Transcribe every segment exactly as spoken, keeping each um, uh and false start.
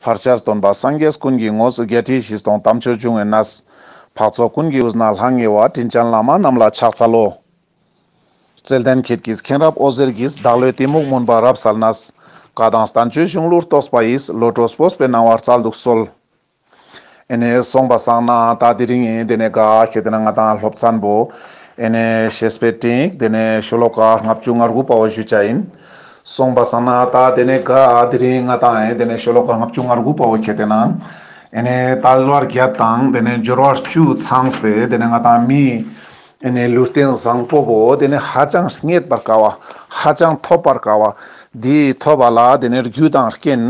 ལྷར་བཅས་སྟོན་པ་སངས་རྒྱས་ཀུན་གྱི་ངོ་བོ། བརྒྱད་ཁྲི་བཞི་སྟོང་དམ་ཆོས་འབྱུང་བའི་གནས། འཕགས་ཚོགས་ཀུན་གྱི་དབུས་ན་ལྷང་ངེ་བ། དྲིན་ཅན་བླ་མ་རྣམས་ལ་ཕྱག་འཚལ་ལོ། བརྩེ་ལྡན་ཁྱེད་ཀྱིས་མཁྱེན་རབ་འོད་ཟེར་གྱིས། བདག་བློའི་གཏི་མུག་མུན་པ་རབ་བསལ་ནས། བཀའ་དང་བསྟན་བཅོས་གཞུང་ལུགས་རྟོགས་པ་ཡིས། བློ་གྲོས་སྤོབས་པའི་སྣང་བ་སྩལ་དུ་གསོལ། ཨེ་ནེ་སོང་པ་སང་ན་ད་དེ་རིང་ཨེ་དེ་ནེ་ག་ཁེ་དེ་ན་ང་ཏང་སློབ་ཚན་པོ་ཨེ་ནེ་བཤེས་པའི་སྤྲིངས་དེ་ནེ་ཤོ་ལོ་ཀ་ལྔ་བཅུ་ང་དགུ་པ་བོ་ཞུ་ཆ་ཡིན། སོང་པ་སང་ན་ད་དེ་ནེ་ག་དེ་རིང་ང་ཏང་ཨེ་དེ་ནེ་ཤོ་ལོ་ཀ་ལྔ་བཅུ་ང་དགུ་པ་བོ་ཁེ་དེ་ན་ཨེ་ནེ་དལ་བ་བརྒྱད་དང་དེ་ནེ་འབྱོར་བ་བཅུ་ཚང་སྟེ་དེ་ནེ་ང་ཏང་མི་ཨེ་ནེ་ལུས་རྟེན་བཟང་པོ་བོ་དེ་ནེ་ཧ་ཅང་རྙེད་པར་དཀའ་བ། ཧ་ཅང་ཐོབ་པར་དཀའ་བ། དེ་ཐོབ་པ་ལ་དེ་ནེ་རྒྱུ་དང་རྐྱེན་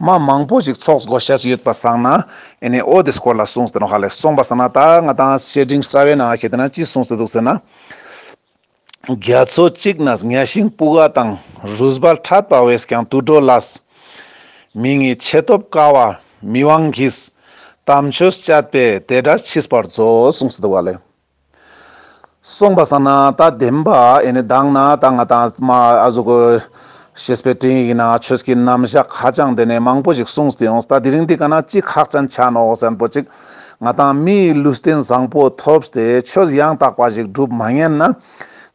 མ་མང་པོ་ཞིག་ཚོགས་དགོས་ཤེས་ཡོད་པ་སང་ན་ཨེ་ནེ་འོ་དེ་སྐོར་ལ་གསུངས་ཏེ་ནོག་ཧ་ལེ། སོང་པ་སང་ན་ད་ང་ཏང་བཤེས་སྤྲིངས་རྩ་བའི་ནང་ཁེ་དེ་ན་ཅི་གསུངས་ཏེ་འདུག་ཟེར་ན། རྒྱ་མཚོ་གཅིག་ན་གཉའ་ཤིང་སྤུ་ག་དང་། རུས་སྦལ་ཕྲད་པ་བས་ཀྱང་དུད་འགྲོ་ལས། མི་ངའི་ཆེ་སྟོབས་དཀའ་བ་མི་དབང་གིས། དམ་ཆོས་སྤྱད་པས་དེ་འདྲ་མཆིས་པར་མཛོད། གསུངས་ཏེ་འདུག་ཧ་ལེ། སོང་པ་སང་ན་ད་བདེན་པ་ཨེ་ནེ་མདང་ན་ད་ང་ཏང་མ་ཨ་ཟུག་གི་བཤེས་པའི་སྤྲིངས་ཡིག་ནང་ཆོས་ཀྱི་རྣམ་གཞག་ཧ་ཅང་དེ་ནེ་མང་པོ་ཞིག་གསུངས་ཏེ་ཡོངས། ད་དེ་རིང་འདི་ཀ་ན་ཅི་ཁག་ཅན་ཆ་ནོག་ཟེར་ན་པོ་ཅིག་ང་ཏང་མིའི་ལུས་རྟེན་བཟང་པོ་ཐོབ་སྟེ་ཆོས་ཡང་དག་པ་ཞིག་སྒྲུབ་མ་ཉན་ན་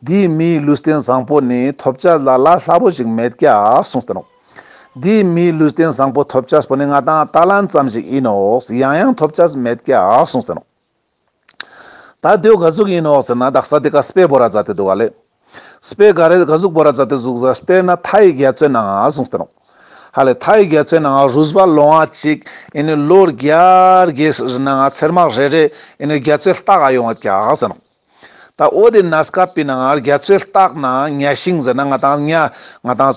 དེའི་མིའི་ལུས་རྟེན་བཟང་པོ་ནི་ཐོབ་ཅེས་ལ་ལ་སླ་པོ་ཞིག་མེད་ཀྱག་གསུངས་ཏེ་ནོག། དེའི་མིའི་ལུས་རྟེན་བཟང་པོ་ཐོབ་ཅེས་པོ་ནི་ང་ཏང་ད་ལན་ཙམ་ཞིག་ཡིན་ནོག། ཡང་ཡང་ཐོབ་ཅེས་མེད་ཀྱག་གསུངས་ཏེ་ནོག། ད་དེའོ་ག་ཟུག་ཡིན་ནོག་ཟེར་ན་དག་ས་དེ་ཀ་དཔེ་བོར་ར་མཛད་དེ་འདུག་ཧ་ལེ། དཔེ་ག་རེ་ག་ཟུག་བོར་ར་མཛད་དེ་འདུག་ཟེར་ན་དཔེར་ན་མཐའི་རྒྱ་མཚོའི་ནང་ང་གསུངས་ཏེ་ནོག། ཧ་ལེ་མཐའི་རྒྱ་མཚོའི་ནང་ང་རུས་སྦལ་ལོང་བ་ཅིག་ཨེ་ནེ་ལོ་བརྒྱ་བརྒྱའི་ནང་ང་ཚེར་མ་རེ་རེ་ཨེ་ནེ་རྒྱ་མཚོའི་ལྟག་ག་ཡོང་བ་ཀྱག་ཟེར་ནོག། ད་འོ་དེ་གནས་སྐབས་པའི་ནང་ང་རྒྱ་མཚོའི་ལྟག་ན་གཉའ་ཤིང་ཟེར་ན་ང་ཏང་གཉའ་ང་ཏང་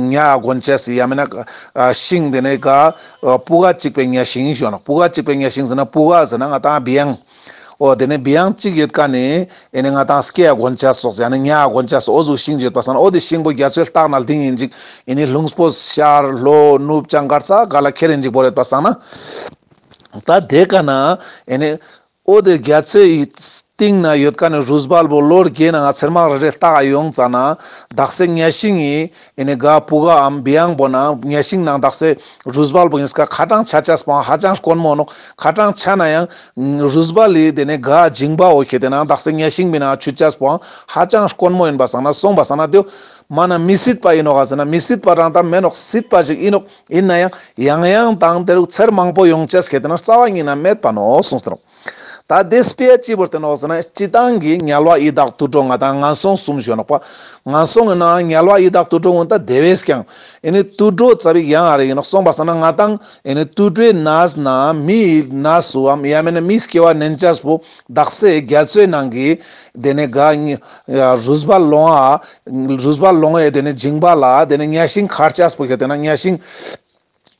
གཉའ་གོན་ཅེས་སི་ཡང་མིན་ན་ཤིང་དེ་ནེ་ག་སྤུ་ག་གཅིག་པའི་གཉའ་ཤིང་ཞུ་ནོག། སྤུ་ག་གཅིག་པའི་གཉའ་ཤིང་ཟེར་ན་སྤུ་ག་ཟེར་ན་ང་ཏང་བི་ཡང་འོ་དེ་ནེ་བི་ཡང་གཅིག་ཡོད་ཀ་ནེ་ཨེ་ནེ་ང་ཏང་སྐེ་ཡ་གོན་ཅེས་སོགས་ཡང་ན་གཉའ་གོན་ཅེས་སོགས་འོ་ཟུག་ཤིང་ཡོད་པ་སང་ན་འོ་དེ་ཤིང་པོ་རྒྱ་མཚོའི་ལྟག་ན་ལྡིང་ཡིན་ཅིག་ཨེ་ནེ་རླུང་པོ་ཤར་ལྷོ་ནུབ་བྱང་གར་ས་ག་ལ་ཁྱེར་ཡིན་ཅིག་བོར་ཡོད་པ་སང་ན། ད་དེ་ཀ་ན་ཨེ་ནེ་འོ་དེ་རྒྱ་མཚོའི་གཏིང་ན་ཡོད་ཀ་ནེ་རུས་སྦལ་པོ་ལོ་བརྒྱའི་ནང་ང་ཚེར་མ་རེ་རེ་ལྟག་ག་ཡོང་ཙ་ན་དག་ས་གཉའ་ཤིང་ངི་ཨེ་ནེ་ག་སྤུ་ག་འམ་བི་ཡང་པོ་ན་གཉའ་ཤིང་ནང་དག་ས་རུས་སྦལ་པོ་ཡིན་ཀ་ཁ་གྲངས་ཆ་ཅེས་པོའང་ཧ་ཅང་དཀོན་མོ་ནོག། ཁ་གྲངས་ཆ་ན་ཡང་རུས་སྦལ་ལི་དེ་ནེ་ག་འཇིང་པ་འོ་ཁེ་དེ་ན་དག་ས་གཉའ་ཤིང་པོའི་ནང་ཆུད་ཅེས་པོའང་ཧ་ཅང་དཀོན་མོ་ཡིན་པ་སང་ན་སོང་པ་སང་ན་དེའོ་མ་ན་མི་སྲིད་པ་ཡིན་ནོག་ག་ཟེར་ན་མི་སྲིད་པ་རང་ད་མེན་ནོག། སྲིད་པ་ཞིག་ཡིན་ནོག། ཡིན་ན་ཡང་ཡང་ཡང་དང་དེ་རུ་ཚེར་མང་པོ་ཡོང་ཅེས་ཁེ་དེ་ན་རྩ་བ་ཉིད་ན་མེད་པ་ནོག་གསུངས་ཏེ་ནོག། ད་དེ་དཔེ་ཅི་བོར་ཏེ་ནོག་ཟེར་ན་སྤྱིར་བཏང་གི་དམྱལ་བ་ཡི་དྭགས་དུད་འགྲོ་ང་ཏང་ངན་སོང་གསུམ་ཞུ་ནོག་པ། ངན་སོང་ངི་ནང་དམྱལ་བ་ཡི་དྭགས་དུད་འགྲོ་འོ་ད་དེ་བས་ཀྱང་ཨེ་ནེ་དུད་འགྲོ་ཙ་པིག་ཡང་ཨ་རེ་ཡིན་ནོག། སོང་པ་སང་ན་ང་ཏང་ཨེ་ནེ་དུད་འགྲོའི་གནས་ན་མིའི་གནས་སུའམ་ཡང་མིན་ན་མིའི་སྐྱེ་བ་ལེན་ཅེས་པོ་དག་ས་རྒྱ་མཚོའི་ནང་གི་དེ་ནེ་ག་རུས་སྦལ་ལོང་བ་རུས་སྦལ་ལོང་བའི་དེ་ནེ་འཇིང་པ་ལ་དེ་ནེ་གཉའ་ཤིང་འཁར་ཅེས་པོ་ཁེ་དེ་ན་གཉའ་ཤིང་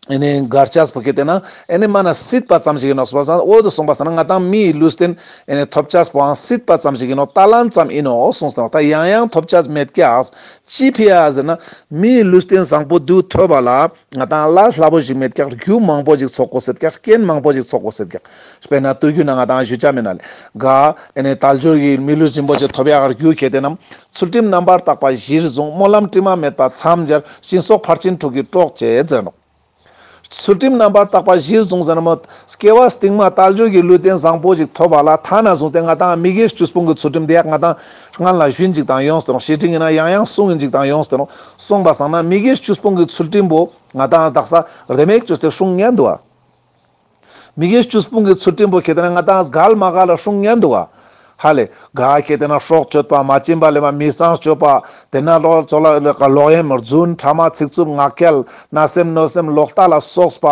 ཨེ་ནེ་འཁར་ཅེས་པོ་ཁེ་དེ་ན་ཨེ་ནེ་མ་ན་སྲིད་པ་ཙམ་ཞིག་ཡིན་ནོག་སོང་པ་སང་ན་འོ་དེ་སོང་པ་སང་ན་ང་ཏང་མིའི་ལུས་རྟེན་ཨེ་ནེ་ཐོབ་ཅེས་པོའང་སྲིད་པ་ཙམ་ཞིག་ཡིན་ནོག། ད་ལན་ཙམ་ཡིན་ནོག་གསུངས་ཏེ་ནོག། ད་ཡང་ཡང་ཐོབ་ཅེས་མེད་ཀྱག། ཅི་ཕི་ཡ་ཟེར་ན་མིའི་ལུས་རྟེན་བཟང་པོ་དུ་ཐོབ་པ་ལ་ང་ཏང་ལ་སླ་པོ་ཞིག་མེད་ཀྱག། རྒྱུ་མང་པོ་ཞིག་ཚོགས་དགོས་སེད་ཀྱག། རྐྱེན་མང་པོ་ཞིག་ཚོགས་དགོས་སེད་ཀྱག། དཔེར་ན་དུས་རྒྱུན་ན་ང་ཏང་ཞུ་ཅེས་མེད་ན་ལེ་ག་ཨེ་ནེ་དལ་འབྱོར་གྱི་མི་ལུས་རིན་པོ་ཆེ་ཐོབ་ཡག་རྒྱུ་ཁེ་དེ་ན་ཚུལ་ཁྲིམས་རྣམ་པར་དག་པ་གཞིར་བཟུང་། སྨོན་ལམ་དྲི་མ་མེད་པ་མཚམས་སྦྱར། སྦྱིན་སོགས་ཕར་ཕྱིན་དྲུག་གི་གྲོགས་བྱེད་ཟེར་ནོག། ཚུལ་ཁྲིམས་རྣམ་པར་དག་པ་གཞིར་བཟུང་ཟེར་ན་མོ་སྐྱེ་བ་སྟིང་མ་དལ་འབྱོར་གྱི་ལུས་རྟེན་བཟང་པོ་ཞིག་ཐོབ་པ་ལ་ཐ་ན་བཟུང་སྟེ་ང་ཏང་མི་དགེ་བཅུ་སྤོང་གི་ཚུལ་ཁྲིམས་དེ་ཡང་ང་ཏང་སྔན་ལ་ཞུན་ཅིག་དང་ཡོངས་ཏེ་ནོག། བཤེས་སྤྲིངས་ཡིན་ན་ཡང་ཡང་གསུང་ཡིན་ཅིག་དང་ཡོངས་ཏེ་ནོག། སོང་པ་སང་ན་མི་དགེ་བཅུ་སྤོང་གི་ཚུལ་ཁྲིམས་པོ་ང་ཏང་དག་ས་རེ་མེག་བཅོས་ཏེ་སྲུང་ཉན་འདུག་ག། མི་དགེ་བཅུ་སྤོང་གི་ཚུལ་ཁྲིམས་པོ་ཁེ་དེ་ན་ང་ཏང་གལ་མ་གལ་ལ་སྲུང་ཉན་འདུག་ག། ཧ་ལེ་ག་ཁེ་དེ་ན་སྲོག་གཅོད་པ། མ་བྱིན་པ་ལེན་པ། མི་ཚངས་སྤྱོད་པ། དེ་ན་ལོག་ལོག་གཡེམ་རྫུན་ཕྲ་མ་ཚིག་རྩུབ་ངག་འཁྱལ་བརྣབ་སེམས་གནོད་སེམས་ལོག་ལྟ་ལ་སོགས་པ་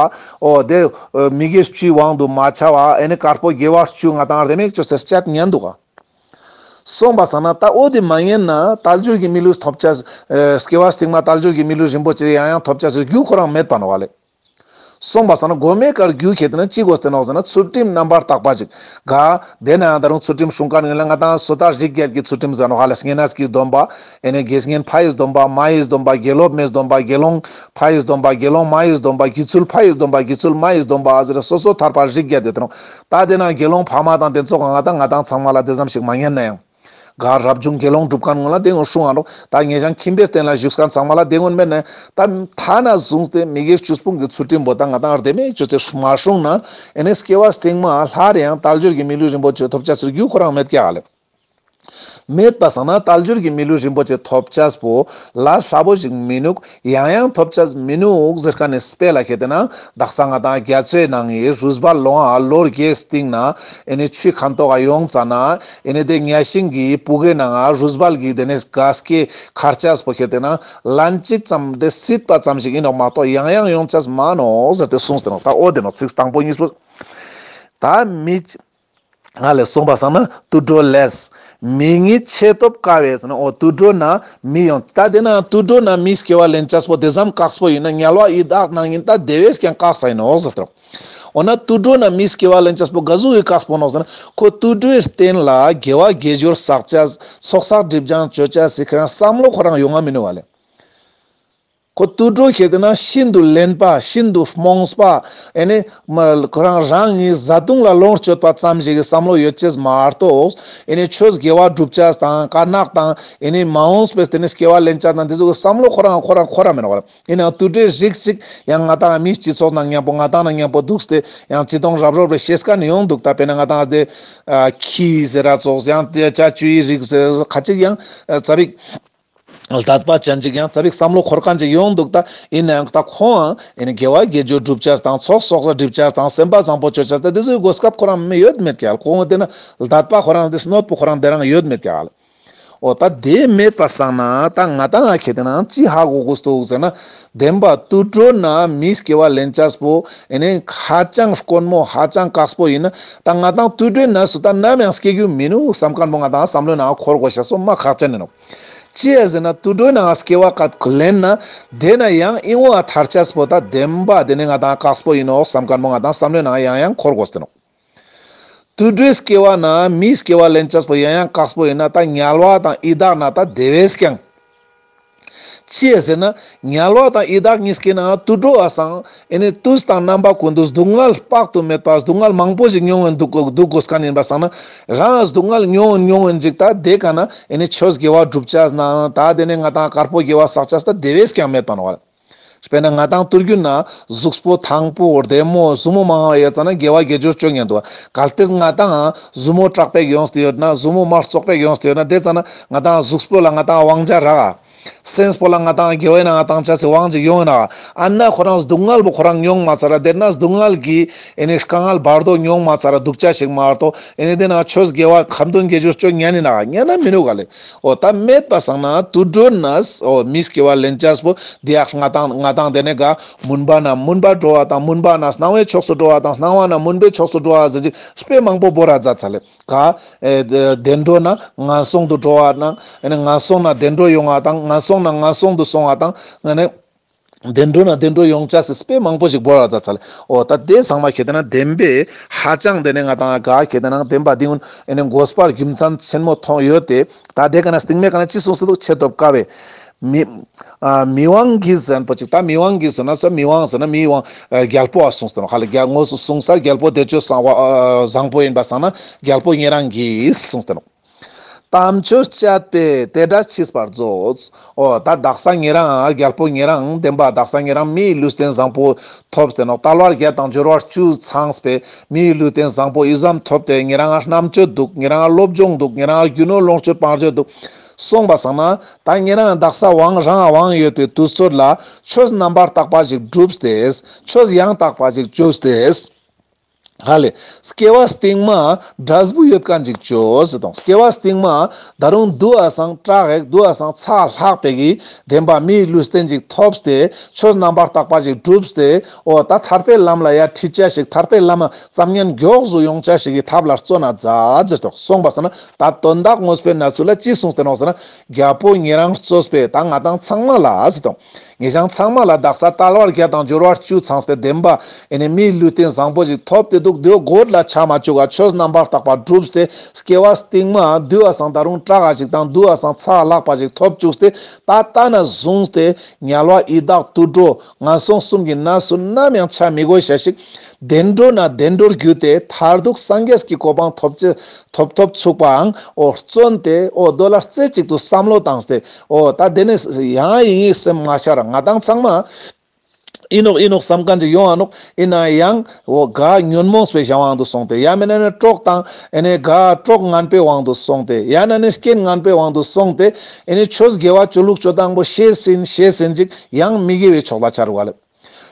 འོ་དེ་མི་དགེ་བཅུའི་དབང་དུ་མ་ཆ་བ་ཨེ་ནེ་དཀར་པོ་དགེ་བ་བཅུ་ང་ཏང་རེ་མེག་བཅོས་ཏེ་སྤྱད་ཉན་འདུག་ག། སོང་པ་སང་ན་ད་འོ་དེ་མ་ཉན་ན་དལ་འབྱོར་གྱི་མི་ལུས་ཐོབ་ཅེས་སྐྱེ་བ་སྟིང་མ་དལ་འབྱོར་གྱི་མི་ལུས་རིན་པོ་ཆེ་ཡང་ཡང་ཐོབ་ཅེས་སི་རྒྱུ་ཁོ་རང་མེད་པ་ནོག་ཧ་ལེ། སོང་པ་སང་ན་གོ་མའི་ཀ་རྒྱུ་ཁེ་དེ་ན་ཅི་དགོས་ཏེ་ནོག་ཟེར་ན་ཚུལ་ཁྲིམས་རྣམ་པར་དག་པ་ཅིག་ག། དེ་ན་ཡང་ད་རུང་ཚུལ་ཁྲིམས་སྲུང་མཁན་ཡིན་ལ་ང་ཏང་སོ་ཐར་རིགས་བརྒྱད་ཀྱི་ཚུལ་ཁྲིམས་ཟེར་ནོག་ཧ་ལེ། བསྙེན་གནས་ཀྱི་སྡོམ་པ། ཨེ་ནེ་དགེ་བསྙེན་ཕ་ཡི་སྡོམ་པ། མ་ཡི་སྡོམ་པ། དགེ་སློབ་མའི་སྡོམ་པ། དགེ་སློང་ཕ་ཡི་སྡོམ་པ། དགེ་སློང་མ་ཡི་སྡོམ་པ། དགེ་ཚུལ་ཕ་ཡི་སྡོམ་པ། དགེ་ཚུལ་མ་ཡི་སྡོམ་པ་ཟེར་སོ་སོ་ཐར་པ་རིགས་བརྒྱད་དེ་ཏེ་ནོག། ད་དེ་ན་དགེ་སློང་ཕ་མ་དང་དེ་ཚོ་གང་ང་ཏང་ང་ཏང་ཚང་མ་ལ་དེ་ཙམ་ཞིག་མ་ཉན་ན་ཡང་། ག་རབ་བྱུང་དགེ་སློང་སྒྲུབ་མཁན་ངོ་ལ་དེ་ངོ་སྲུང་ཨ་རོགས། ད་ངེ་ཞང་ཁྱིམ་པའི་རྟེན་ལ་བཞུགས་མཁན་ཚང་མ་ལ་དེ་ངོ་མེད་ན། ད་ཐ་ན་བཟུང་སྟེ་མི་དགེ་བཅུ་སྤོང་གི་ཚུལ་ཁྲིམས་པོ་ད་ང་དང་རྡེ་མེད་ཅོས་ཏེ་མ་སྲུང་ན། ཨེ་ནི་སྐྱེ་བ་སྟིང་མ་སླར་ཡང་དལ་འབྱོར་གྱི་མི་ལུས་རིན་པོ་ཆེ་ཐོབ་ཅེས་སི་རྒྱུ་ཁོ་རང་མེད་ཀྱག་ལེ། མེད་པ་སང་ན་དལ་འབྱོར་གྱི་མི་ལུས་རིན་པོ་ཆེ་ཐོབ་ཅེས་པོ་ལ་སླ་པོ་ཞིག་མི་ནུག། ཡང་ཡང་ཐོབ་ཅེས་མི་ནུག་ཟེར་མཁན་ནི་དཔེ་ལ་ཁེ་ཏེ་ན་དག་ས་ང་དང་རྒྱ་མཚོའི་ནང་གི་རུས་སྦལ་ལོང་ཨ་ལོ་བརྒྱའི་སྟིང་ན་ཨེ་ནི་ཆུའི་ཁ་ཐོག་ག་ཡོང་ཙ་ན་ཨེ་ནི་དེ་གཉའ་ཤིང་གི་ཕུག་གི་ནང་ང་རུས་སྦལ་གྱི་དེ་ནས་ག་སྐེ་ཁར་ཅེས་པོ་ཁེ་ཏེ་ན་ལན་གཅིག་ཙམ་དེ་སྲིད་པ་ཙམ་ཞིག་ཡིན་ནོག་མ་གཏོགས་ཡང་ཡང་ཡོང་ཅེས་མ་ནོག་ཟེར་ཏེ་གསུངས་ཏེ་ནོག། ད་འོ་དེ་ནོག་ཚིག་དང་པོ་གཉིས་པོ། ད་མི་ང་ལས་སོང་པ་སང་ན་དུད་འགྲོ་ལས། མི་ཉིད་ཆེས་ཐོབ་དཀའ་བས་ཟེར་ན། འོ་དུད་འགྲོ་ན་མི་ཡོང་། ད་དེ་ན་དུད་འགྲོ་ན་མིའི་སྐྱེ་བ་ལེན་ཅེས་པོ་དེ་ཙམ་དཀགས་པོ་ཡིན་ན་དམྱལ་བ་ཡི་དྭགས་ནང་ཡིན་ད་དེ་བས་ཀྱང་དཀགས་ས་ཡིན་ནོག་ཟེར་ཏེ། འོ་ན་དུད་འགྲོ་ན་མིའི་སྐྱེ་བ་ལེན་ཅེས་པོ་ག་ཟུག་གི་དཀགས་པོ་ནོག་ཟེར་ན། ཁོ་དུད་འགྲོའི་རྟེན་ལ་དགེ་བ་དགེ་སྦྱོར་བསགས་ཅེས་ཚོགས་བསགས་སྒྲིབ་སྦྱང་ཅོ་ཅེས་སི་ཁེ་རང་བསམ་བློ་ཁོ་རང་ཡོང་ང་མི་ནུག་བ་ལེ། ཁོ་དུད་འགྲོ་ཁེ་ཏེ་ན་ཤིན་ཏུ་གླེན་པ་ཤིན་ཏུ་རྨོངས་པ། ཨེ་ནི་མ་ཁོ་རང་རང་གི་བཟའ་བཏུང་ལ་ལོངས་སྤྱོད་པ་ཙམ་ཞིག་གི་བསམ་བློ་ཡོད་ཅེས་མ་གཏོགས། ཨེ་ནི་ཆོས་དགེ་བ་སྒྲུབ་ཅེས་དང་དཀར་ནག་དང་ཨེ་ནི་མ་འོངས་པའི་དེ་ནི་སྐྱེ་བ་ལེན་ཅེས་དང་དེ་ཚོ་གི་བསམ་བློ་ཁོ་རང་ཁོ་རང་ཁོ་རང་མེད་ནོག་བ་ལེ། ཡིན་ནའང་དུད་འགྲོའི་རིགས་གཅིག་ཡང་ང་དང་མིའི་སྤྱི་ཚོགས་ནང་མཉམ་པོ་ང་དང་ནང་མཉམ་པོ་འདུག་སྟེ་ཡང་ཅི་ཏོང་རབ་རོབ་རེ་ཤེས་མཁན་ཡོང་འདུག། ད་དཔེར་ན་ང་དང་དེ་ཁྱི་ཟེར་ར་ཙོགས་ཡང་དེ་བྱ་བཅུའི་རིགས་ཟེར་ཁ་ཅིག་ཡང་ཙ་པིག་ལྡད་པ་ཅན་ཅིག་ཡང་ཙ་པིག་བསམ་བློ་འཁོར་མཁན་ཅིག་ཡོང་འདུག། ད་ཡིན་ནའང་ད་ཁོང་ཨེ་ནི་དགེ་བ་དགེ་སྦྱོར་སྒྲུབ་ཅེས་དང་ཚོགས་གསོག་སྒྲིབ་ཅེས་དང་སེམས་པ་བཟང་པོ་ཅོ་ཅེས་ད་དེ་ཚོའི་གོ་སྐབས་ཁོ་རང་མི་ཡོད་མེད་ཀྱག། ཁོང་དེ་ན་ལྡད་པ་ཁོ་རང་དེ་གནོད་པོ་ཁོ་རང་དེ་རང་ཡོད་མེད་ཀྱག། འོ་ད་དེ་མེད་པ་སང་ན་ད་ང་དང་ང་ཁེ་ཏེ་ན་ཅི་ཧ་གོ་དགོས་འདུག་ཟེར་ན། བདེན་པ་དུད་འགྲོ་ན་མིའི་སྐྱེ་བ་ལེན་ཅེས་པོ་ཨེ་ནི་ཧ་ཅང་དཀོན་མོ་ཧ་ཅང་དཀགས་པོ་ཡིན་ན། ད་ང་དང་དུད་འགྲོའི་གནས་སུ་ད་ནམ་ཡང་སྐྱེ་རྒྱུ་མི་ནུག་བསམ་མཁན་པོ་ང་དང་བསམ་བློའི་ནང་འཁོར་དགོས་ཤེས་སོ་མ་ཁག་ཅན་ཡིན་ནོག། ཅི་ཡ་ཟེར་ན་དུད་འགྲོའི་ནང་སྐྱེ་བ་ཀ་ལེན་ན་དེ་ན་ཡང་ཨིན་བ་ཐར་ཅེས་པོ་ད་བདེན་པ་དེ་ནི་ང་དང་དཀགས་པོ་ཡིན་ནོག་བསམ་མཁན་པོ་ང་དང་བསམ་བློའི་ནང་ཡང་ཡང་འཁོར་དགོས་ཏེ་ནོག། དུད་འགྲོའི་སྐྱེ་བ་ན་མིའི་སྐྱེ་བ་ལེན་ཅེས་པོ་ཡང་ཡང་དཀགས་པོ་ཡིན་ན་ད་དམྱལ་བ་དང་ཡི་དྭགས་ན་ད་དེ་བས་ཀྱང་། ཅི་ཡ་ཟེར་ན་དམྱལ་བ་དང་ཡི་དྭགས་གཉིས་ཀྱི་ནང་དུད་འགྲོ་བ་སང་ཨེ་ནི་དུས་དང་རྣམ་པ་ཀུན་ཏུ་སྡུག་བསྔལ་དཔག་ཏུ་མེད་པ་སྡུག་བསྔལ་མང་པོ་ཞིག་མྱོང་ངན་འདུག་འདུག་དགོས་མཁན་ཡིན་པ་སང་ན། རང་སྡུག་བསྔལ་མྱོང་ངན་མྱོང་ངན་ཅིག་ད་དེ་ཀ་ན་ཨེ་ནི་ཆོས་དགེ་བ་སྒྲུབ་ཅེས་ན་ད་དེ་ནི་ང་དང་དཀར་པོ་དགེ་བ་བསགས་ཅེས་ད་དེ་བས་ཀྱང་མེད་པ་ནོག་བ། དཔེར་ན་ང་དང་དུས་རྒྱུན་ན་གཟུགས་པོ་ཐང་པོ་བདེ་མོ་ཟུར་མོ་མང་བ་ཡོད་ཙ་ན་དགེ་བ་དགེ་སྦྱོར་ཅོ་ཉན་འདུག། གལ་ཏེ་ང་དང་ཟུར་མོ་དྲག་པོ་ཡོངས་ཏེ་ཡོད་ན་ཟུར་མོ་མ་བཙོག་པོ་ཡོངས་ཏེ་ཡོད་ན་དེ་ཙ་ན་ང་དང་གཟུགས་པོ་ལ་ང་དང་དབང་ཆ་རག་ག། སེམས་པོ་ལ་ང་དང་དགེ་བའི་ནང་བཏང་ཅེས་སི་དབང་ཅིག་ཡོང་ན། ཨ་ན་ཁོ་རང་སྡུག་བསྔལ་པོ་ཁོ་རང་མྱོང་མ་ཚར་ར་དེ་ན་སྡུག་བསྔལ་གྱི་ཨེ་ནི་དཀའ་ངལ་བར་དོ་མྱོང་མ་ཚར་ར་འདུག་ཅེས་ཞིག་མ་གཏོགས་ཨེ་ནི་དེ་ན་ཆོས་དགེ་བ་ཁ་འདོན་དགེ་སྦྱོར་ཅོ་ཉན་ནི་ན་ཉན་ན་མི་ནུག་ག་ལེ། འོ་ད་མེད་པ་སང་ན་དུད་འགྲོ་ན་འོ་མིའི་སྐྱེ་བ་ལེན་ཅེས་པོ་དེ་ཡག་ང་དང་ང་དང་དེ་ནས་ག་མུན་པ་ན་མུན་པ་འགྲོ་བ་དང་མུན་པ་ན་སྣང་བའི་ཕྱོགས་སུ་འགྲོ་བ་དང་སྣང་བ་ན་མུན་པའི་ཕྱོགས་སུ་འགྲོ་བ་ཟེར་ཅིག་དཔེ་མང་པོ་བོར་ར་མཛད་ཚར་ལེ། ག་ཨེ་བདེ་འགྲོ་ན་ངན་སོང་དུ་འགྲོ་བ་དང་ཨེ་ནི་ངན་སོང་ན་བདེ་འགྲོ་ཡོང་བ་དང་ངན་སོང་ན་ངན་སོང་དུ་སོང་བ་དང་ཨེ་ནི་བདེ་འགྲོ་ན་བདེ་འགྲོ་ཡོང་ཅེས་སི་དཔེ་མང་པོ་ཞིག་བོར་ར་མཛད་ཚར་ལེ། འོ་ད་དེ་ཚང་མ་ཁེ་ཏེ་ན་བདེན་པའི་ཧ་ཅང་དེ་ནི་ང་དང་ག་ཁེ་ཏེ་ན་བདེན་པ་འདི་ཀུན་ཨེ་ནི་དགོས་པར་རྒྱུ་མཚན་ཆེན་མོ་མཐོང་ཡོད་དེ། ད་དེ་ཀ་ན་སྟིང་མའི་ཀ་ན་ཅི་གསུངས་སེ་འདུག། ཆེས་ཐོབ་དཀའ་བས། མི་ཨ་མི་དབང་གིས་ཟེར་པོ་ཅིག། ད་མི་དབང་གིས་ཟེར་ན་ས་མི་དབང་ཟེར་ན་མི་དབང་ཨ་རྒྱལ་པོ་ཨ་གསུངས་ཏེ་ནོག། ཧ་ལེ་རྒྱལ་དངོས་སུ་གསུངས་ས་རྒྱལ་པོ་བདེ་སྤྱོད་བཟང་བ་ཨ་བཟང་པོ་ཡིན་པ་སང་ན་རྒྱལ་པོ་ཉེ་རང་གིས་གསུངས་ཏེ་ནོག། དམ་ཆོས་སྤྱད་པས་དེ་འདྲ་མཆིས་པར་མཛོད། འོ་ད་དག་ས་ཉེ་རང་རྒྱལ་པོ་ཉེ་རང་བདེན་པ་དག་ས་ཉེ་རང་མིའི་ལུས་རྟེན་བཟང་པོ་ཐོབ་སྟེ་ནོག། དལ་བ་བརྒྱད་དང་འབྱོར་བ་བཅུ་ཚང་བའི་མིའི་ལུས་རྟེན་བཟང་པོ་ཨི་ཙམ་ཐོབ་སྟེ་ཉེ་རང་རྣམ་དཔྱོད་འདུག། ཉེ་རང་སློབ་སྦྱོང་འདུག། ཉེ་རང་རྒྱུ་ནོར་ལོངས་སྤྱོད་དཔལ་འབྱོར་འདུག། སོང་བ་སང་ན་ད་ཉེ་རང་དག་ས་དབང་རང་དབང་ཡོད་པའི་དུས་ཚོད་ལ་ཆོས་རྣམ་པར་དག་པ་ཞིག་བསྒྲུབས་ཏེ་ཆོས་ཡང་དག་པ་ཞིག་བཅོས་ཏེ། ཧ་ལེ། སྐྱེ་བ་སྟིང་མ་འབྲས་བུ་ཡོད་མཁན་ཅིག་བཅོས་ཟེར་དང་། སྐྱེ་བ་སྟིང་མ་ད་རུང་དུ་བ་སང་དྲག་ཧེག་དུ་བ་སང་ཚ་ལྷག་པའི་གི་བདེན་པ་མིའི་ལུས་རྟེན་ཅིག་ཐོབ་སྟེ་ཆོས་རྣམ་པར་དག་པ་ཅིག་བསྒྲུབས་ཏེ་འོ་ད་ཐར་པའི་ལམ་ལ་ཡ་ཁྲིད་ཅེས་ཤིག་ཐར་པའི་ལམ་ཙམ་ཉན་མགྱོགས་སུ་ཡོང་ཅེས་ཤིག་གི་ཐབས་ལ་བརྩོན་ན་མཛད་ཟེར་དང་། སོང་བ་སང་ན་ད་དོན་དག་དངོས་པོའི་གནས་ཚུལ་ལ་ཅི་གསུངས་ཏེ་ནོག་ཟེར་ན་རྒྱལ་པོ་ཉེ་རང་གཙོས་པའི་ད་ང་དང་ཚང་མ་ལ་ཟེར་དང་། ངེད་ཅག་ཚང་མ་ལ་དག་ས་དལ་བ་བརྒྱད་དང་འབྱོར་བ་བཅུ་ཚང་བའི་བདེན་པ་ཨེ་ནི་མིའི་ལུས་རྟེན་བཟང་པོ་ཞིག་ཐོབ་སྟེ་ འདུག་དེའོ་གོད་ལ་ཆ་མ་བཅུག་ག་ཆོས་རྣམ་པར་དག་པ་བསྒྲུབས་ཏེ་སྐྱེ་བ་སྟིང་མ་དུ་བ་སང་ད་རུང་དྲག་ག་ཅིག་དང་དུ་བ་སང་ཚ་ལྷག་པ་ཅིག་ཐོབ་བཅུག་སྟེ་ད་ལྟ་ན་བཟུང་སྟེ་དམྱལ་བ་ཡི་དྭགས་དུད་འགྲོ་ངན་སོང་གསུམ་གྱི་གནས་སུ་ནམ་ཡང་ཆ་མི་དགོས་ཤ་ཞིག་བདེ་འགྲོ་ན་བདེ་འགྲོར་གྱུར་ཏེ་མཐར་ཐུག་སངས་རྒྱས་ཀྱི་གོ་འཕང་ཐོབ་ཅེས་ཐོབ་ཐོབ་ཚུགས་པའང་འོ་བརྩོན་ཏེ་འོ་དོ་ལ་རྩེ་གཅིག་ཏུ་བསམ་བློ་བཏང་སྟེ་འོ་ད་དེ་ནས་ཡང་ཡིན་ངེས་སེམས་མ་ཤར་ང་དང་ཚང་མ། ཨིན་ནོག་ཨིན་ནོག་བསམ་མཁན་ཅིག་ཡོང་ང་ནོག་ཨིན་ན་ཡང་འོ་ག་ཉོན་མོངས་པའི་གཞན་དབང་དུ་སོང་སྟེ་ཡང་མིན་ན་ནི་གྲོགས་དང་ཨེ་ནི་ག་གྲོགས་ངན་པའི་དབང་དུ་སོང་སྟེ་ཡང་ན་ནི་རྐྱེན་ངན་པའི་དབང་དུ་སོང་སྟེ་ཨེ་ནི་ཆོས་དགེ་བ་ཅོ་ལུགས་ཅོ་སྟངས་པོ་ཤེས་ཟིན་ཤེས་ཟིན་ཅིག་ཡང་མི་དགེ་བའི་ཕྱོགས་ལ་འཆར་བ་ལེ།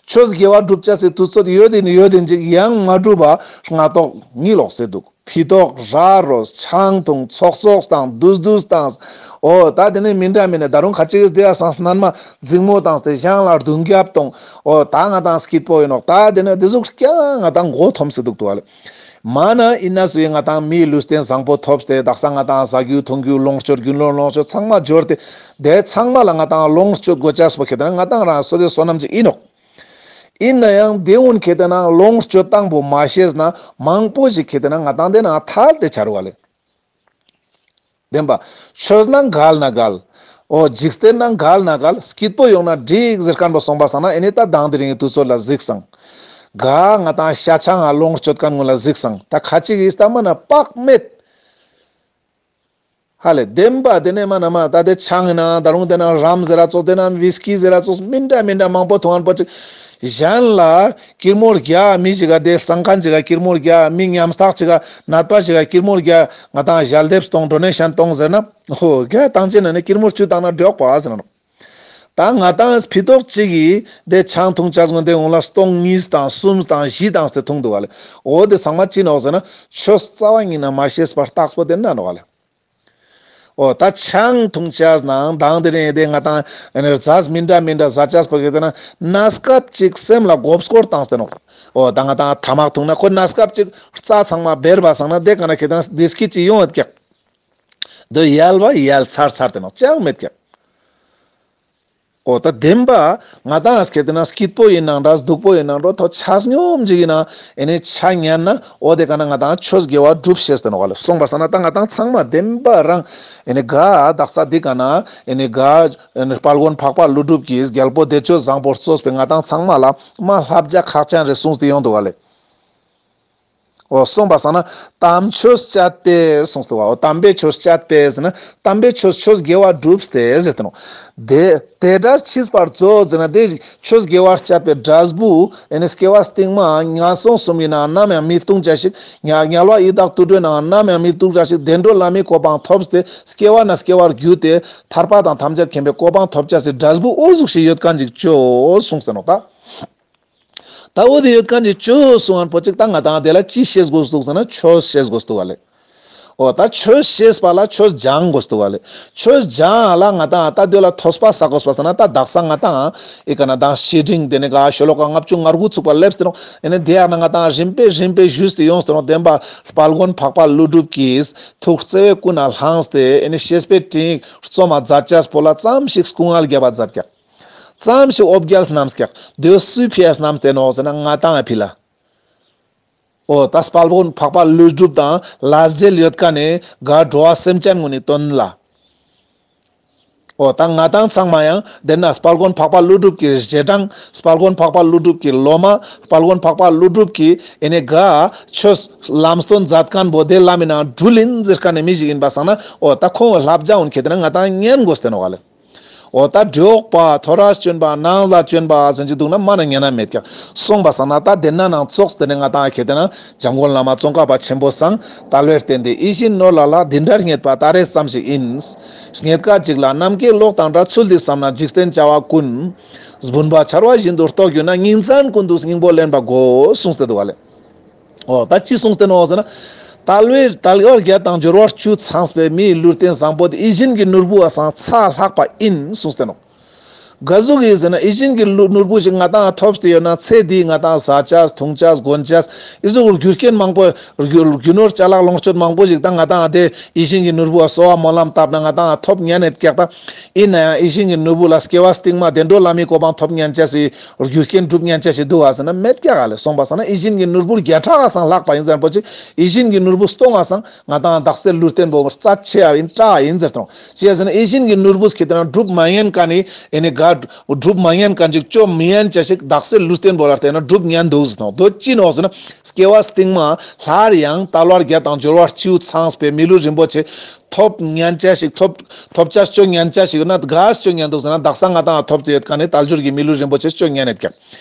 ཆོས་དགེ་བ་སྒྲུབ་བྱ་སའི་དུས་ཚོད་ཡོད་དེ་ནི་ཡོད་དེ་ཅིག་ཡང་མ་སྒྲུབ་པ་སྔ་ཐོག་གཉིད་ལོག་སེ་འདུག་ཕི་ཏོག་ར་རོ་ཆང་འཐུང་ཚོགས་ཚོགས་དང་དུས་དུས་དང་། འོ་ད་དེ་ནས་མི་འདྲ་མི་འདྲ་ད་རུང་ཁ་ཅིག་གིས་དེ་ཡ་སང་སྣན་མ་འཛིང་མོ་བཏང་སྟེ་གཞན་ལ་རྡུང་རྒྱབ་གཏོང་། འོ་ད་ང་དང་སྐྱིད་པོ་ཡིན་ནོག་ད་དེ་ནས་དེ་ཟུག་ཀྱང་ང་དང་མགོ་འཐོམས་སེ་འདུག་ཏོ་ཨ་ལེ། མ་ན་ཨིན་ན་སུའི་ང་དང་མིའི་ལུས་རྟེན་བཟང་པོ་ཐོབ་སྟེ་དག་ས་ང་དང་ཟ་རྒྱུ་འཐུང་རྒྱུ་ལོངས་སྤྱོད་རྒྱུ་ནོར་ལོངས་སྤྱོད་ཚང་མ་འབྱོར་ཏེ་དེ་ཚང་མ་ལ་ང་དང་ལོངས་སྤྱོད་དགོས་ཅེས་པོ་ཁེ་ཏེ་ན་ང་དང་རང་སོ་དེ་བསོད་ནམས་ཅིག་ཡིན་ནོག་ཨིན་ན་ཡང་དེ་འུན་ཁེ་ཏེ་ན་ལོངས་སྤྱོད་སྟངས་པོ་མ་ཤེས་ན་མང་པོ་ཞིག་ཁེ་ཏེ་ན་ང་དང་དེ་ན་ཐལ་ཏེ་ཆ་རུག་ལེ། བདེན་པ། ཆོས་ནང་འགལ་ན་འགལ། འོ་འཇིག་རྟེན་ནང་འགལ་ན་འགལ་སྐྱིད་པོ་ཡོང་ན་འགྲིག་ཟེར་མཁན་པོ་སོང་པ་སང་ན་ཨེ་ནི་ད་དང་དེ་རིང་གི་དུས་ཚོད་ལ་གཟིགས་སང་། ག་ང་དང་ཤ་ཆང་ང་ལོངས་སྤྱོད་མཁན་ངུ་ལ་གཟིགས་སང་ད་ཁ་ཅིག་གིས་ད་མ་ན་དཔག་མེད། ཧ་ལེ་བདེན་པ་དེ་ནས་མ་ན་མ་ད་དེ་ཆང་ཡིན་ན་ད་རུང་དེ་ན་རམ་ཟེར་ར་ཙོགས་དེ་ན་ཝིས་ཀི་ཟེར་ར་ཙོགས་མི་འདྲ་མི་འདྲ་མང་པོ་འཐུང་ཨན་པོ་ཅིག་གཞན་ལ་ཀིར་མོ་རྒྱ་མི་ཞིག་ག་དེ་གཙང་མཁན་ཅིག་ག་ཀིར་མོ་རྒྱ་མི་ཉམས་ཐག་ཅིག་ག་ནད་པ་ཞིག་ག་ཀིར་མོ་རྒྱ་ང་དང་ཞལ་འདེབས་གཏོང་ཌོ་ནེ་ཤན་གཏོང་ཟེར་ན་ཧོ་རྒྱ་བཏང་ཅེ་ན་ནི་ཀིར་མོ་བཅུ་བཏང་ན་འགྲོགས་པ་ཟེར་ནོ། ད་ང་དང་ཕི་ཏོག་ཅིག་གིས་དེ་ཆང་འཐུང་ཅས་ངོ་དེ་འོང་ལ་སྟོང་གཉིས་དང་གསུམ་དང་བཞི་དང་སྟེ་འཐུང་འདུག་ག་ལེ། འོ་དེ་ཚང་མ་ཅི་ནོག་ཟེར་ན་ཆོས་རྩ་བ་ཉིད་ན་མ་ཤེས་པར་རྟགས་པོ་དེ་ན་ནོག་ག་ལེ། འོ་ད་ཆང་འཐུང་ཅས་ནང་དང་དེ་རིང་དེ་ང་དང་ཨ་ནི་རྫས་མི་འདྲ་མི་འདྲ་ཟ་ཅས་པོ་གི་དེ་ན་གནས་སྐབས་ཅིག་སེམས་ལ་མགོ་སྐོར་བཏང་སྟེ་ནོག་འོ་ད་ང་དང་ཐ་མག་འཐུང་ན་ཁོ་གནས་སྐབས་ཅིག་རྩ་ཚང་མ་བེར་བ་སང་ན་དེ་ག་ན་ཁེ་དེ་ན་བདེ་སྐྱིད་ཅིག་ཡོང་ཡོད་ཀྱག་དོ་ཡལ་བ་ཡལ་ཚར་ཚར་ཏེ་ནོག་ཅང་མེད་ཀྱག་འོ་ད་བདེན་པ་ང་དང་ཨ་སྐད་དེ་ན་སྐྱིད་པོ་ཡིན་ནང་འདྲ་སྡུག་པོ་ཡིན་ནང་འགྲོ་ཐོ་ཆ་སྙོམས་ཅིག་ཡིན་ན་ཨེ་ནི་ཆ་ཉན་ན་འོ་དེ་ག་ན་ང་དང་ཆོས་དགེ་བ་སྒྲུབ་ཤེས་ཏེ་ནོག་ག་ལེ། སོང་པ་སང་ན་ད་ང་དང་ཚང་མ་བདེན་པ་རང་ཨེ་ནི་ག་དག་ས་དེ་ག་ན་ཨེ་ནི་ག་ཨེ་ནི་དཔལ་མགོན་འཕགས་པ་ཀླུ་སྒྲུབ་ཀྱིས་རྒྱལ་པོ་བདེ་སྤྱོད་བཟང་པོར་གཙོས་པའི་ང་དང་ཚང་མ་ལ་མ་བསླབ་བྱ་ཁག་ཅན་རེ་གསུངས་ཏེ་ཡོང་འདུག་ག་ལེ། འོ་སོང་པ་སང་ན་དམ་ཆོས་སྤྱད་པས་གསུངས་འདུག་ག་འོ་དམ་པའི་ཆོས་སྤྱད་པས་ཟེར་ན་དམ་པའི་ཆོས་ཆོས་དགེ་བ་སྒྲུབས་ཏེ་ཟེར་ཏེ་ནོག་དེ་དེ་འདྲ་མཆིས་པར་མཛོད་ཟེར་ན་དེ་ཆོས་དགེ་བ་སྤྱད་པའི་འབྲས་བུ་ཨེ་ནི་སྐྱེ་བ་སྟིང་མ་ངན་སོང་གསུམ་གྱི་ནང་ནམ་ཡང་མི་ལྟུང་བྱ་ཞིག་དམྱལ་དམྱལ་བ་ཡི་དྭགས་དུད་འགྲོའི་ནང་ནམ་ཡང་མི་ལྟུང་བྱ་ཞིག་བདེ་འགྲོ་ལྷ་མིའི་གོ་འཕང་ཐོབ་སྟེ་སྐྱེ་བ་ན་སྐྱེ་བར་གྱུར་ཏེ་ཐར་པ་དང་ཐམས་ཅད་མཁྱེན་པའི་གོ་འཕང་ཐོབ་བྱ་སའི་འབྲས་བུ་འོ་ཟུག་ཞིག་ཡོད་མཁན་ཅིག་ཅོ་གསུངས་ཏེ་ནོག་ད། ད་འོ་དེ་ཡོད་མཁན་ཅིག་ཅོ་གསུང་ངན་པོ་ཅིག་ད་ང་དང་དེ་ལ་ཅི་ཤེས་དགོས་འདུག་ཟེར་ན་ཆོས་ཤེས་དགོས་འདུག་ག་ལེ། འོ་ད་ཆོས་ཤེས་པ་ལ་ཆོས་སྦྱང་དགོས་འདུག་ག་ལེ། ཆོས་སྦྱང་ལ་ང་དང་ད་དེ་ལ་ཐོས་པ་ས་དགོས་པ་ཟེར་ན་ད་དག་ས་ང་དང་ཨི་ཀ་ན་དང་བཤེས་སྤྲིང་དེ་ནི་ག་ཤོ་ལོ་ཀ་ལྔ་བཅུ་ང་དགུ་ཚུགས་པ་ལེབས་ཏེ་ནོག་ཨེ་ནི་དེ་ཡང་ན་ང་དང་རིམ་པས་རིམ་པས་ཞུས་ཏེ་ཡོངས་ཏེ་ནོག་བདེན་པ་དཔལ་མགོན་འཕགས་པ་ཀླུ་སྒྲུབ་ཀྱིས་ཐུགས་བརྩེ་བས་ཀུན་ནས་བསླངས་ཏེ་ཨེ་ནི་བཤེས་པའི་སྤྲིང་རྩོམ་མ་མཛད་ཅས་པོ་ལ་ཙམ་ཞིག་སྐུ་ངལ་རྒྱབ་པ་མཛད་ཀྱག་ཙམ་ཞིག་འོ་བརྒྱལ་རྣམས་ཀྱག་དེ་སུའི་ཕི་ཡ་རྣམས་ཏེ་ནོག་ཟེར་ན་ང་དང་ཨ་ཕི་ལ། འོ་ད་དཔལ་མགོན་འཕགས་པ་ཀླུ་སྒྲུབ་དང་ལྷ་རྗེ་ཡོད་མཁན་ནི་ག་འགྲོ་བ་སེམས་ཅན་ངུ་ནི་དོན་ལ། འོ་ད་ང་དང་ཚང་མ་ཡང་དེ་ན་དཔལ་མགོན་འཕགས་པ་ཀླུ་སྒྲུབ་ཀྱི་རྗེས་འབྲང་དཔལ་མགོན་འཕགས་པ་ཀླུ་སྒྲུབ་ཀྱི་སློབ་མ་དཔལ་མགོན་འཕགས་པ་ཀླུ་སྒྲུབ་ཀྱི་ཨེ་ནི་ག་ཆོས་ལམ་སྟོན་མཛད་མཁན་པོ་དེ་ལམ་མི་ནང་འགྲུལ་ཡིན་ཟེར་མཁན་ནི་མི་ཞིག་ཡིན་པ་སང་ན་འོ་ད་ཁོང་ལྷབ་བྱ་འོན་ཁེ་དེ་ན་ང་དང་ཉན་དགོས་ཏེ་ནོག་ག་ལེ། འོ་ད་འབྲོག་པ་ཐོ་རས་བཅོན་པ་ནང་ལ་བཅོན་པ་ཟེར་གྱི་འདུག་ན་མ་ན་ཉན་ན་མེད་ཀྱག་སོང་པ་སང་ན་ད་དེ་ན་ནང་ཙོགས་དེ་ནས་ང་དང་ཁེ་དེ་ན་འཇམ་མགོན་བླ་མ་ཙོང་ཁ་པ་ཆེན་པོ་སང་དལ་བའི་རྟེན་འདི་ཡིད་བཞིན་ནོར་ལ་ལྷག་འདི་འདྲར་རྙེད་པ་ད་རེས་ཙམ་ཞིག་ཡིན། རྙེད་དཀའ་འཇིག་སླ་ནམ་མཁའི་གློག་དང་འདྲ། ཚུལ་འདི་བསམ་ན་འཇིག་རྟེན་བྱ་བ་ཀུན། སྦུན་པ་ཆར་བ་བཞིན་དུ་རྟོགས་གྱུར་ན། ཉིན་མཚན་ཀུན་ཏུ་སྙིང་པོ་ལེན་པ་དགོས་གསུངས་ཏེ་འདུག་ག་ལེ། འོ་ད་ཅི་གསུངས་ཏེ་ནོག་ཟེར་ན། དལ་བའི་དལ་བ་བརྒྱད་དང་འབྱོར་བ་བཅུ་ཚང་བའི་མིའི་ལུས་རྟེན་བཟང་པོ་དེ་ཡིད་བཞིན་གྱི་ནོར་བུ་བ་སང་ཚ་ལྷག་པ་ཡིན་གསུངས་ཏེ་ནོག་ག་ཟུག་གི་ཟེར་ན་ཡིད་བཞིན་གྱི་ནོར་བུ་ཞིག་ང་ཏང་ཐོབ་སྟེ་ཡོད་ན་ཚེ་འདི་ང་ཏང་ཟ་ཆས་འཐུང་ཆས་གོན་ཆས་ཨི་ཟུག་རྒྱུ་རྐྱེན་མང་པོ་རྒྱུ་རྒྱུ་ནོར་ཅ་ལག་ལོངས་སྤྱོད་མང་པོ་ཞིག་ད་ང་ཏང་དེ་ཡིད་བཞིན་གྱི་ནོར་བུ་ལ་གསོལ་བ་སྨོན་ལམ་བཏབ་ན་ང་ཏང་ཐོབ་ཉན་ནེད་ཀྱག་ད། ཨིན་ནའང་ཡིད་བཞིན་གྱི་ནོར་བུ་ལ་སྐྱེ་བ་སྟིང་མ་བདེ་འགྲོ་ལྷ་མིའི་གོ་འཕང་ཐོབ་ཉན་ཆས་སི་རྒྱུ་རྐྱེན་སྒྲུབ་ཉན་ཆས་ཞིག་འདུག་ག་ཟེར་ན་མེད་ཀྱག་ག་ལེ། སོང་པ་སང་ན་ཡིད་བཞིན་གྱི་ནོར་བུ་བརྒྱ་ཕྲག་ག་སང་ལྷག་པ་ཡིན་ཟེར་པོ་ཅིག་ཡིད་བཞིན་གྱི་ནོར་བུ་སྟོང་ག་སང་ང་ཏང་དག་སེལ་ལུས་རྟེན་པོ་རྩ་ཆེ་ཡ་ཡིན་དྲག་ཡིན་ཟེར་དང་། ཅི་ཟེར་ན་ཡིད་བཞིན་གྱི་ནོར་བུ་ཁེ་ཏེ་ན་སྒྲུབ་མ་ཉན་མཁན་ནི་ཨེ་ནི་ག་སྒྲུབ་མ་ཉན་མཁན་ཅིག་ཅོ་མི་ཉན་ཆ་ཞིག་དག་སེལ་ལུས་རྟེན་པོ་ལ་བརྟེན་ན་སྒྲུབ་ཉན་འདུག་ཟེར་དང་། དོ་ཅི་ནོག་ཟེར་ན་སྐྱེ་བ་སྟིང་མ་སླར་ཡང་དལ་བ་བརྒྱད་དང་འབྱོར་བ་བཅུ་ཚང་བའི་མི་ལུས་རིན་པོ་ཆེ་ཐོབ་ཉན་ཆ་ཞིག་ཐོབ་ཐོབ་ཆ་ཅོ་ཉན་ཆ་ཞིག་ན་ག་ཅོ་ཉན་འདུག་ཟེར་ན་དག་ས་ང་ཏང་ཐོབ་སྟེ་ཡོད་མཁན་ནི་དལ་འབྱོར་གྱི་མི་ལུས་རིན་པོ་ཆེ་ཅོ་ཉན་ཡོད་ཀྱག་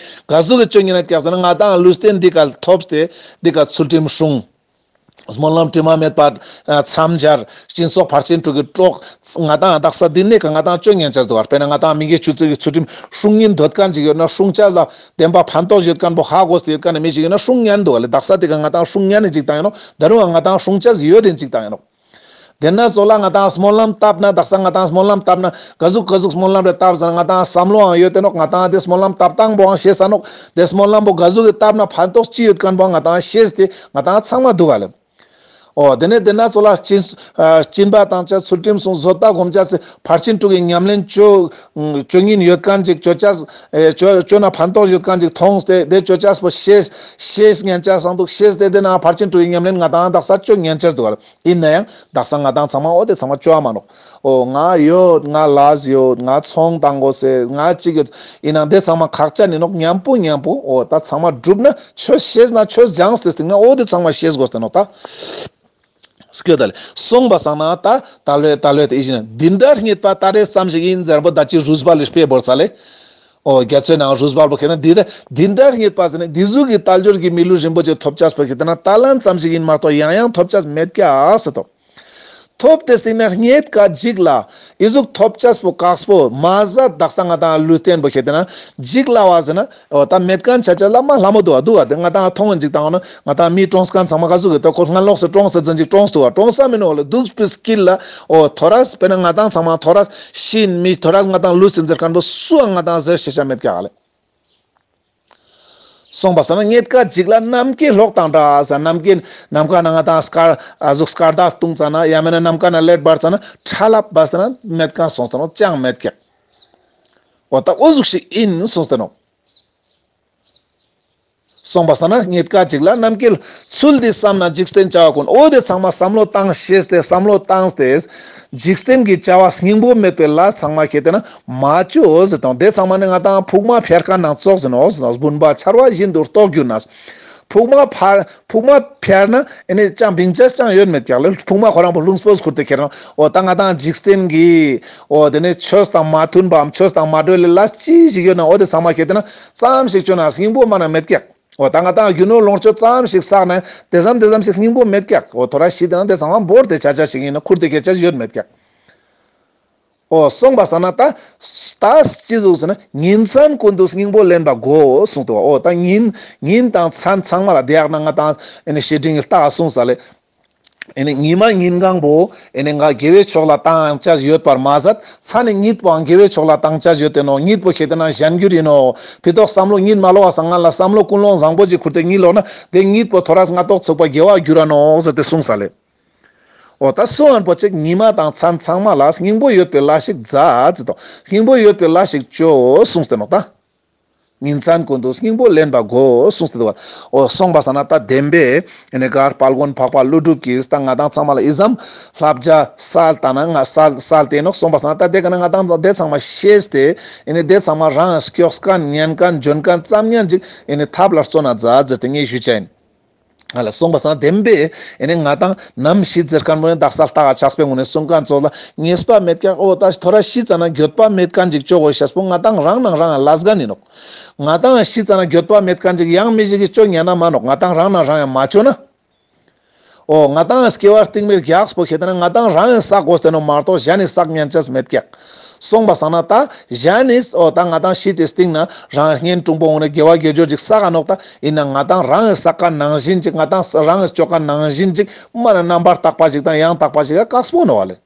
ག་ཟུག་གི་ཅོ་ཉན་ཡོད་ཀྱག་ཟེར་ན་ང་ཏང་ལུས་རྟེན་འདི་ཀ་ཐོབ་སྟེ་འདི་ཀ་ཚུལ་ཁྲིམས་སྲུང་། སྨོན་ལམ་དྲི་མ་མེད་པ་མཚམས་སྦྱར། སྦྱིན་སོགས་ཕར་ཕྱིན་དྲུག་གི་གྲོགས་ང་ཏང་དག་ས་འདི་ནས་ཀ་ང་ཏང་ཅོ་ཉན་ཆ་འདུག་བ། དཔེར་ན་ང་ཏང་མི་དགེ་བཅུ་གཅིག་གི་ཚུལ་ཁྲིམས་སྲུང་ཉན་འདོད་མཁན་ཅིག་ཡོད་ན་སྲུང་ཆ་ལ་བདེན་པ་ཕན་ཐོགས་ཡོད་མཁན་པོ་ཧ་གོ་སྟེ་ཡོད་མཁན་ནི་མི་ཞིག་ཡོད་ན་སྲུང་ཉན་འདུག་བ་ལེ། དག་ས་དེ་ཀ་ང་ཏང་སྲུང་ཉན་ནི་ཅིག་ཏང་ཡིན་ནོག་ད་རུང་ང་ཏང་སྲུང་ཆ་ཡོད་དེ་ཅིག་ཏང་ཡིན་ནོག་དེ་ན་ཚོ་ལ་ང་ཏང་སྨོན་ལམ་བཏབ་ན་དག་ས་ང་ཏང་སྨོན་ལམ་བཏབ་ན་ག་ཟུག་ག་ཟུག་སྨོན་ལམ་རེ་བཏབ་ཟེར་ན་ང་ཏང་བསམ་བློའང་ཡོད་དེ་ནོག་ང་ཏང་དེ་སྨོན་ལམ་བཏབ་སྟངས་པོའང་ཤེས་ས་ནོག་དེ་སྨོན་ལམ་པོ་ག་ཟུག་གི་བཏབ་ན་ཕན་ཐོགས་ཅི་ཡོད་མཁན་པོ་ང་ཏང་ཤེས་ཏེ་ང་ཏང་ཚང་མ་འདུག་ག་ལེ། འོ་དེ་ནས་དེ་ན་ཚོ་ལ་སྦྱིན་ཨ་སྦྱིན་པ་བཏང་ཆ་ཚུལ་ཁྲིམས་སྲུང་བཟོད་པ་སྒོམ་ཆ་ཕར་ཕྱིན་དྲུག་གི་ཉམས་ལེན་ཅོ་ཅོ་ཉན་ཡོད་མཁན་ཅིག་ཅོ་ཆ་ཨེ་ཅོ་ཅོ་ན་ཕན་ཐོགས་ཡོད་མཁན་ཅིག་མཐོང་སྟེ་དེ་ཅོ་ཆ་པོ་ཤེས་ཤེས་ཉན་ཆ་སང་འདུག་ཤེས་ཏེ་དེ་ན་ཕར་ཕྱིན་དྲུག་གི་ཉམས་ལེན་ང་ཏང་དག་ས་ཅོ་ཉན་ཆ་འདུག་ག་ལེ། ཡིན་ནའང་དག་ས་ང་ཏང་ཚང་མ་འོ་དེ་ཚང་མ་ཅོ་བ་མ་ནོག་འོ་ང་ཡོད་ང་ལས་ཡོད་ང་ཚོང་བཏང་དགོས་སེ་ང་ཅིག་ཡོད་ཡིན་ནའང་དེ་ཚང་མ་ཁག་ཅན་ཡིན་ནོག་མཉམ་པོ་མཉམ་པོ་འོ་ད་ཚང་མ་སྒྲུབ་ན་ཆོས་ཤེས་ན་ཆོས་སྦྱངས་ཏེ་སྟིང་ན་འོ་དེ་ཚང་མ་ཤེས་དགོས་ཏེ་ནོག་ད། སྐྱོ་ད་ལེ། སོང་པ་སང་ན་ད་དལ་བའི་དལ་བའི་དེ་ཡིན་ན་འདི་འདྲ་རྙེད་པ་ད་རེས་ཙམ་ཞིག་ཡིན་ཟེར་པོ་ད་ཅི་རུས་སྦལ་ལི་དཔེ་བོར་ས་ལེ། འོ་རྒྱ་མཚོའི་ནང་རུས་སྦལ་པོ་ཁེ་ན་འདི་འདྲ་འདི་འདྲ་རྙེད་པ་ཟེར་ན་འདི་ཟུག་གི་དལ་འབྱོར་གྱི་མི་ལུས་རིན་པོ་ཆེ་ཐོབ་ཆས་པོ་ཁེ་ཏེ་ན་ད་ལན་ཙམ་ཞིག་ཡིན་མ་གཏོགས་ཡང་ཡང་ཐོབ་ཆས་མེད་ཀྱག་ཟེར་ཏོ། ཐོབ་སྟེ་སྟིང་ན་རྙེད་ཀ་འཇིག་ལ་ཨི་ཟུག་ཐོབ་ཆས་པོ་དཀགས་པོ་མ་ཟད་དག་ས་ང་ཏང་ལུས་རྟེན་པོ་ཁེ་ཏེ་ན་འཇིག་ལ་བ་ཟེར་ན་འོ་ད་མེད་མཁན་ཆ་ཆ་ལ་མ་ལྷ་མོ་འདུག་བ་འདུག་བ་དེ་ང་ཏང་མཐོང་ངན་འཇིག་ཏང་འོ་ན་ང་ཏང་མི་གྲོངས་མཁན་ཚང་མ་ག་ཟུག་གི་ད་ཁོ་སྔན་ལོགས་སུ་གྲོངས་སེ་ཙམ་ཅིག་གྲོངས་འདུག་བ། གྲོངས་ས་མིན་ནོག་ལེ། འདུག་པའི་དཀྱིལ་ལ་འོ་ཐོ་རས་དཔེར་ན་ང་ཏང་ཚང་མ་ཐོ་རས་ཤི་མི་ཐོ་རས་ང་ཏང་ལུས་སེ་ཟེར་མཁན་པོ་སུའང་ང་ཏང་ཟེར་ཤེས་ཆ་མེད་ཀྱག་ལེ། སོང་པ་སང་ན་རྙེད་ཀ་འཇིག་ལ་ནམ་མཁའི་གློག་དང་འདྲ་ཟེར། ནམ་མཁའི་ནམ་མཁའ་ན་ང་ཏང་སྐར་ཨ་ཟུག་སྐར་མདའ་བཏུང་ཙ་ན་ཡང་མེད་ན་ནམ་མཁའ་ན་ལེད་འབར་ཙ་ན་ཁྲ་ལབ་བ་ཟེར་ན་མེད་མཁན་སོང་སྟེ་ནོག་ཅང་མེད་ཀྱག་འོ་ད་འོ་ཟུག་ཞིག་ཡིན་སོང་སྟེ་ནོག་སོང་པ་སང་ན་རྙེད་ཀ་འཇིག་ལ་ནམ་མཁའི་ཚུལ་འདི་བསམ་ན་འཇིག་རྟེན་བྱ་བ་ཀུན། འོ་དེ་ཚང་མ་བསམ་བློ་བཏང་ཤེས་ཏེ་བསམ་བློ་བཏང་སྟེ་འཇིག་རྟེན་གྱི་བྱ་བ་སྙིང་པོ་མེད་པའི་ལས་ཚང་མ་ཁེ་ཏེ་ན་མ་ཅོ་ཟེར་དང་། དེ་ཚང་མ་ནི་ང་ཏང་ཕུག་མ་ཕྱར་མཁན་ནང་ཙོགས་ཟེར་ནོག་ཟེར་ན་སྦུན་པ་ཆར་བ་བཞིན་དུ་རྟོགས་གྱུར་ནས། ཕུག་མ་ཕར་ཕུག་མ་ཕྱར་ན་ཨེ་ནི་ཅང་བིང་ཆ་ཅང་ཡོད་མེད་ཀྱག་ལེ། ཕུག་མ་ཁོ་རང་པོ་རླུང་སྤོས་ཁུར་ཏེ་ཁྱེར་ནོག་འོ་ད་ང་ཏང་འཇིག་རྟེན་གྱི་འོ་དེ་ནི་ཆོས་དང་མ་མཐུན་པའམ་ཆོས་དང་མ་འགྲོ་བའི་ལས་ཅི་ཞིག་ཡོད་ན་འོ་དེ་ཚང་མ་ཁེ་ཏེ་ན་ཙམ་ཞིག་ཅོ་ན་སྙིང་པོ་མ་ན་མེད་ཀྱག་འོ་ད་ང་ཏང་རྒྱུ་ནོར་ལོངས་སྤྱོད་ཙམ་ཞིག་བསགས་ན་དེ་ཙམ་དེ་ཙམ་ཞིག་སྙིང་པོ་མེད་ཀྱག་འོ་ཐོ་རས་ཤི་དེ་ན་དེ་ཚང་མ་བོར་ཏེ་ཆ་ཆ་ཞིག་ཡིན་ན་ཁུར་ཏེ་ཁྱེར་ཆ་ཡོད་མེད་ཀྱག་འོ་སོང་པ་སང་ན་ད་ད་ཅི་ཟུག་ཟེར་ན་ཉིན་མཚན་ཀུན་ཏུ་སྙིང་པོ་ལེན་པ་དགོས་གསུངས་ཏེ་བ། འོ་ད་ཉིན་ཉིན་དང་མཚན་ཚང་མ་ལ་དེ་ཡག་ན་ང་ཏང་ཨེ་ནི་བཤེས་སྤྲིང་གི་ལྟ་ག་གསུངས་ས་ལེ། ཨེ་ནི་ཉི་མ་ཉིན་གང་པོ་ཨེ་ནི་ང་དགེ་བའི་ཕྱོགས་ལ་བཏང་ཆ་ཡོད་པར་མ་ཟད་མཚན་ནི་གཉིད་པོའང་དགེ་བའི་ཕྱོགས་ལ་བཏང་ཆ་ཡོད་དེ་ནོག་ཉིད་པོ་ཁེ་ཏེ་ན་གཞན་འགྱུར་ཡིན་ནོག་ཕི་ཏོག་བསམ་བློ་གཉིད་མ་ལོག་པ་སང་སྔ་ལ་བསམ་བློ་ཀུན་སློང་བཟང་པོ་ཅིག་ཁུར་ཏེ་གཉིད་ལོག་ན་དེ་གཉིད་པོ་ཐོ་རས་སྔ་ཏོག་ཚུགས་པ་དགེ་བ་འགྱུར་ར་ནོག་ཟེར་ཏེ་གསུངས་ས་ལེ། འོ་ད་སོང་ཨན་པོ་ཅིག་ཉི་མ་དང་མཚན་ཚང་མ་ལ་སྙིང་པོ་ཡོད་པའི་ལས་ཤིག་མཛད་ཟེར་དང་། སྙིང་པོ་ཡོད་པའི་ལས་ཤིག་ཅོ་གསུངས་ཏེ་ནོག་ད། ཉིན་མཚན་ཀུན་ཏུ་སྙིང་པོ་ལེན་པ་དགོས་གསུངས་ཏེ་འདུག་པ། འོ་སོང་པ་སང་ན་ད་བདེན་པས་ཨེ་ནི་གར་དཔལ་མགོན་འཕགས་པ་ཀླུ་སྒྲུབ་ཀྱིས་ད་ང་ཏང་ཚང་མ་ལ་ཨི་ཙམ་བསླབ་བྱ་སལ་ད་ན་ང་སལ་སལ་ཏེ་ནོག་སོང་པ་སང་ན་ད་དེ་ཀ་ན་ང་ཏང་དེ་ཚང་མ་ཤེས་ཏེ་ཨེ་ནི་དེ་ཚང་མ་རང་སྐྱོགས་མཁན་ཉན་མཁན་འཇོན་མཁན་ཙམ་ཉན་ཅིག་ཨེ་ནི་ཐབས་ལ་བརྩོན་ན་མཛད་ཟེར་ཏེ་ངས་ཞུ་ཆ་ཡིན། ང་ལ་སོང་པ་སང་བདེན་པས་ཨེ་ནི་ང་ཏང་ནམ་ཤི་ཟེར་མཁན་པོ་ནི་དག་ས་ལྟ་ག་ཆགས་པའི་ངོ་ནས་གསུང་མཁན་ཚོ་ལ་ངེས་པ་མེད་ཀྱག་འོ་ད་ཐོ་རས་ཤི་ཙ་ན་འགྱོད་པ་མེད་མཁན་ཅིག་ཅོ་དགོས་ཤེས་པོ་ང་ཏང་རང་ནང་རང་ལ་ལས་འགན་ཡིན་ནོག་ང་ཏང་ཤི་ཙ་ན་འགྱོད་པ་མེད་མཁན་ཅིག་ཡང་མི་ཞིག་གིས་ཅོ་ཉན་ན་མ་ནོག་ང་ཏང་རང་ནང་རང་ཡང་མ་ཅོ་ན། འོ་ང་ཏང་སྐྱེ་བ་རྟིང་མའི་རྒྱགས་པོ་ཁེ་ཏེ་ན་ང་ཏང་རང་ཡང་བསགས་དགོས་ཏེ་ནོག་མ་གཏོགས་གཞན་ནི་བསགས་ཉན་ཆས་མེད་ཀྱག་སོང་པ་སང་ན་ད་གཞན་ནི་འོ་ད་ང་ཏང་ཤི་སྟེ་སྟིང་ན་རང་གཉེན་དྲུང་པོ་འོང་ནས་དགེ་བ་དགེ་སྦྱོར་ཅིག་བསགས་ག་ནོག་ད་ཡིན་ན་ང་ཏང་རང་ཡང་བསགས་མཁན་ནང་བཞིན་ཅིག་ང་ཏང་རང་ཡང་ཅོ་མཁན་ནང་བཞིན་ཅིག་མ་ན་རྣམ་པར་དག་པ་ཅིག་དང་ཡང་དག་པ་ཅིག་ཡ་དཀགས་པོ་ནོག་པ་ལེ།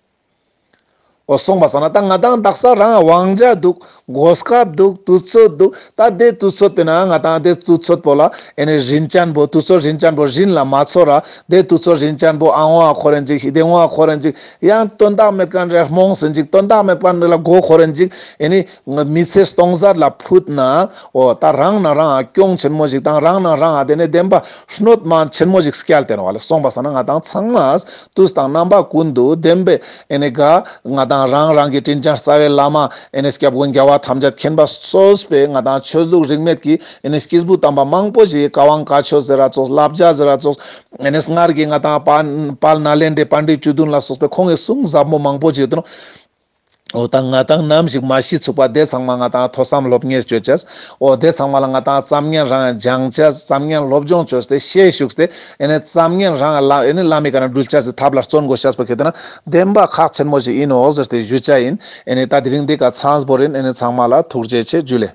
འོ་སོང་པ་སང་ན་ད་ང་ཏང་དག་ས་རང་དབང་ཆ་འདུག་གོ་སྐབས་འདུག་དུས་ཚོད་འདུག་ད་དེ་དུས་ཚོད་པོ་ན་ང་ཏང་དེ་དུས་ཚོད་པོ་ལ་ཨེ་ནི་རིན་ཅན་པོ་དུས་ཚོད་རིན་ཅན་པོ་རིན་ལ་མ་ཚོར་ར་དེ་དུས་ཚོད་རིན་ཅན་པོ་ཨ་ངོ་ཨ་ཁོ་རེན་ཅིག་ཧི་དེ་ངོ་ཨ་ཁོ་རེན་ཅིག་ཡང་དོན་དག་མེད་མཁན་རེ་རྨོངས་ཟིན་ཅིག་དོན་དག་མེད་མཁན་རེ་ལ་མགོ་ཁོ་རེན་ཅིག་ཨེ་ནི་མི་ཚེ་སྟོང་ཟད་ལ་ཕུད་ན། འོ་ད་རང་ན་རང་ཨ་གྱོང་ཆེན་མོ་ཞིག་དང་རང་ན་རང་ཨ་དེ་ནས་བདེན་པ་གནོད་མ་ཆེན་མོ་ཞིག་སྐྱལ་ཏེ་ནོག་ལེ། སོང་པ་སང་ན་ང་ཏང་ཚང་མ་དུས་དང་རྣམ་པ་ཀུན་ཏུ་བདེན་པའི་ཨེ་ནི་ག་ང་ཏང་རང་རང་གི་དྲིན་ཅན་རྩ་བའི་བླ་མ་ཨེ་ནི་སྐྱབས་མགོན་རྒྱལ་བ་ཐམས་ཅད་མཁྱེན་པ་གཙོས་པའི་ང་ཏང་ཆོས་ལུགས་རིས་མེད་ཀྱི་ཨེ་ནི་སྐྱེས་བུ་དམ་པ་མང་པོ་ཞིག་བཀའ་དབང་བཀའ་ཆོས་ཟེར་ར་ཙོགས་བསླབ་བྱ་ཟེར་ར་ཙོགས་ཨེ་ནི་སྔར་གྱི་ང་ཏང་དཔལ་དཔལ་ནཱ་ལེནྡྲའི་པཎྜི་ཏ་བཅུ་བདུན་ལ་སོགས་པའི་ཁོང་གི་གསུང་ཟབ་མོ་མང་པོ་ཞིག་ཡོད་དེ་ནོག་འོ་ད་ང་ཏང་ནམ་ཞིག་མ་ཤི་ཚུག་པ་དེ་ཚང་མ་ང་ཏང་ཐོས་བསམ་སློབ་གཉེར་བཅོ་ཅེས། འོ་དེ་ཚང་མ་ལ་ང་ཏང་ཙམ་ཉན་རང་སྦྱང་ཅེས། ཙམ་ཉན་སློབ་སྦྱོང་བཅོས་ཏེ་ཤེས་ཞུགས་ཏེ་ཨེ་ནི་ཙམ་ཉན་རང་ལ་ཨེ་ནི་བླ་མའི་ཀ་ན་འགྲུལ་ཅེས་སི་ཐབས་ལ་བརྩོན་དགོས་ཤེས་པ་ཁེ་ཏེ་ན་བདེན་པ་ཁག་ཆེན་མོ་ཞིག་ཨིན་ནོག་ཟེར་ཏེ་ཞུ་ཅེས་ཨིན། ཨེ་ནི་ད་དེ་རིང་འདི་ཀ་ཚང་བོ་རིན། ཨེ་ནི་ཚང་མ་ལ་ཐུགས་རྗེ་ཆེ། ཇུ་ལེ།